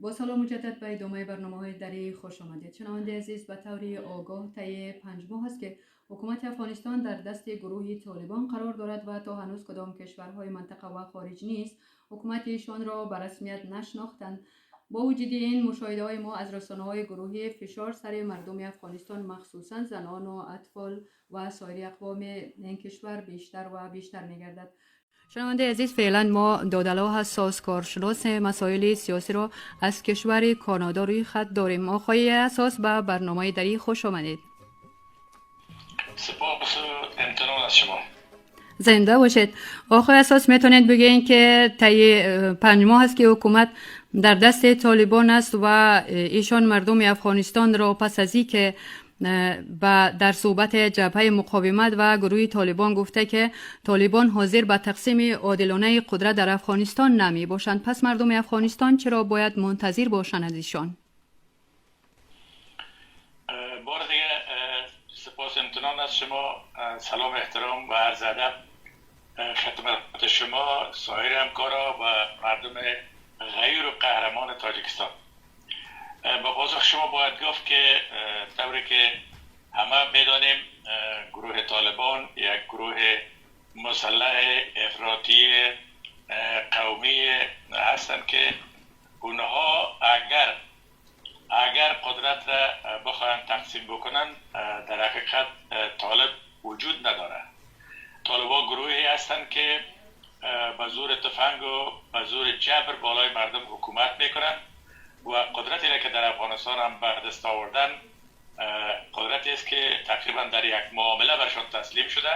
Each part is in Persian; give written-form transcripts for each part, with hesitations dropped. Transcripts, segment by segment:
با سلام مجدد به ادامه برنامه های دری خوش آمدید. شنونده عزیز، به طور آگاه طی 5 ماه است که حکومت افغانستان در دست گروه طالبان قرار دارد و تا هنوز کدام کشورهای منطقه و خارج نیست حکومت ایشان را به رسمیت نشناختند. با وجود این مشاهده های ما از رسانه های گروهی، فشار سر مردم افغانستان، مخصوصا زنان و اطفال و سایر اقوام این کشور، بیشتر و بیشتر میگردد. شنونده عزیز، فعلا ما دادلا حساس، کارشناس مسائل سیاسی را از کشور کانادا روی خط داریم. آقای حساس، به برنامه دری خوش آمدید. سپاس و امتنان از شما. زنده باشید. آقای حساس، میتونید بگین که طی 5 ماه است که حکومت در دست طالبان است و ایشان مردم افغانستان را پس از که در صحبت جبهه مقاومت و گروه طالبان گفته که طالبان حاضر به تقسیم عادلانه قدرت در افغانستان نمی باشند، پس مردم افغانستان چرا باید منتظر باشند از ایشان؟ بار دیگه سپاس امتنان از شما. سلام، احترام و عرض ادب خدمت شما، سایر همکارا و مردم غیور و قهرمان تاجیکستان. با پاسخ شما باید گفت که طوری که همه میدانیم، گروه طالبان یک گروه مسلح افراطی قومی هستند که اونها اگر قدرت را بخواهند تقسیم بکنن، در حقیقت طالب وجود نداره. طالبان گروهی هستند که به زور تفنگ و به زور جبر بالای مردم حکومت میکنن و قدرتی را که در افغانستان هم به دست آوردن، قدرتی است که تقریبا در یک معامله برشان تسلیم شده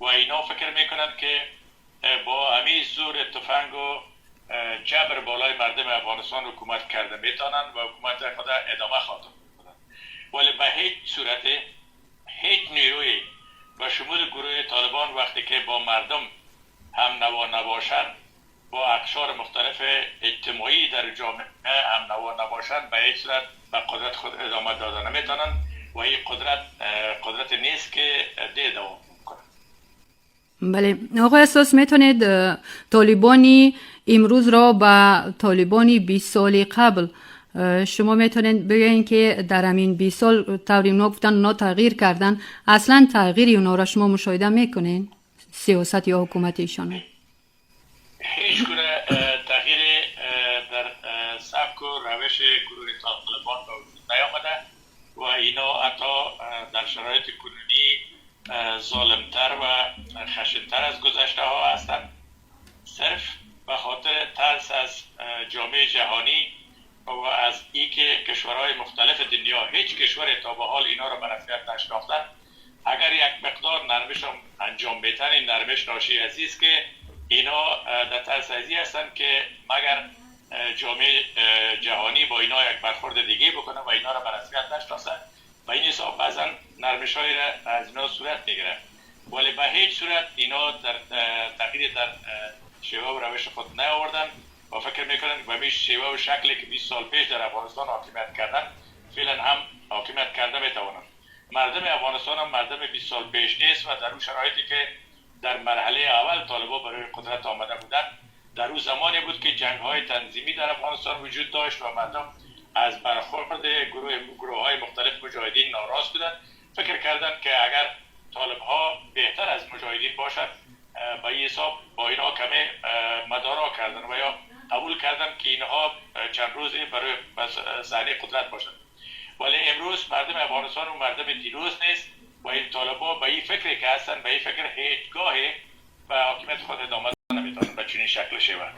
و اینا فکر میکنند که با همی زور تفنگ و جبر بالای مردم افغانستان حکومت کرده میتونن و حکومت خود ادامه خواهد داد. ولی به هیچ صورت هیچ نیروی و شمول گروه طالبان وقتی که با مردم هم نوا نباشند، با اقشار مختلف اجتماعی در جامعه هم نوا نباشند، به هیچ صورت به قدرت خود ادامه داده نمیتونن و این قدرت قدرت نیست که ده دوام کنه. بله آقای حساس، میتونید طالبانی امروز را با طالبانی 20 سال قبل، شما میتونید بگین که در همین 20 سال طوری اونا گفتن اونا تغییر کردن، اصلا تغییر اونا را شما مشاهده میکنین، سیاست یا حکومت ایشان؟ هیچ گونه تغییر در سبک و روش گروه طالبان به وجود نیامده و اینا حتی در شرایط کنونی ظالمتر و خشنتر از گذشته ها هستند. صرف به خاطر ترس از جامعه جهانی و از ای که کشورهای مختلف دنیا، هیچ کشور تا به حال اینا را به رسمیت نشناختن، اگر یک مقدار نرمش هم انجام بدن، این نرمش ناشی از است که اینا در ترس ازی هستند که مگر جامعه جهانی با اینا یک برخورد دیگه بکنه و اینا را به رسمیت نشناسن و این حساب بعضا نرمش های را از اینا صورت میگیره، ولی به هیچ صورت اینا در تغییر در شیوه و روش خود نیاوردن و فکر میکنن که به شیوه و شکلی که 20 سال پیش در افغانستان حاکمیت کردن، فعلا هم حاکمیت کرده میتوانند. مردم افغانستان هم مردم 20 سال پیش نیست و در اون شرایطی که در مرحله اول طالبان برای قدرت آمده بودند، در اون زمانی بود که جنگ های تنظیمی در افغانستان وجود داشت و مردم از برخورد گروه های مختلف مجاهدین ناراض بودند. فکر کردند که اگر طالب ها بهتر از مجاهدین باشد، به این حساب با اینها کمی مدارا کردن و یا قبول کردن که اینها چند روزی برای صحنه قدرت باشند. ولی امروز مردم افغانستان و مردم دیروز نیست و این طالبا به این فکری که هستن، به این فکر هیچگاه به حاکمیت خود ادامه نمیتونن به چنین شکل شیوه.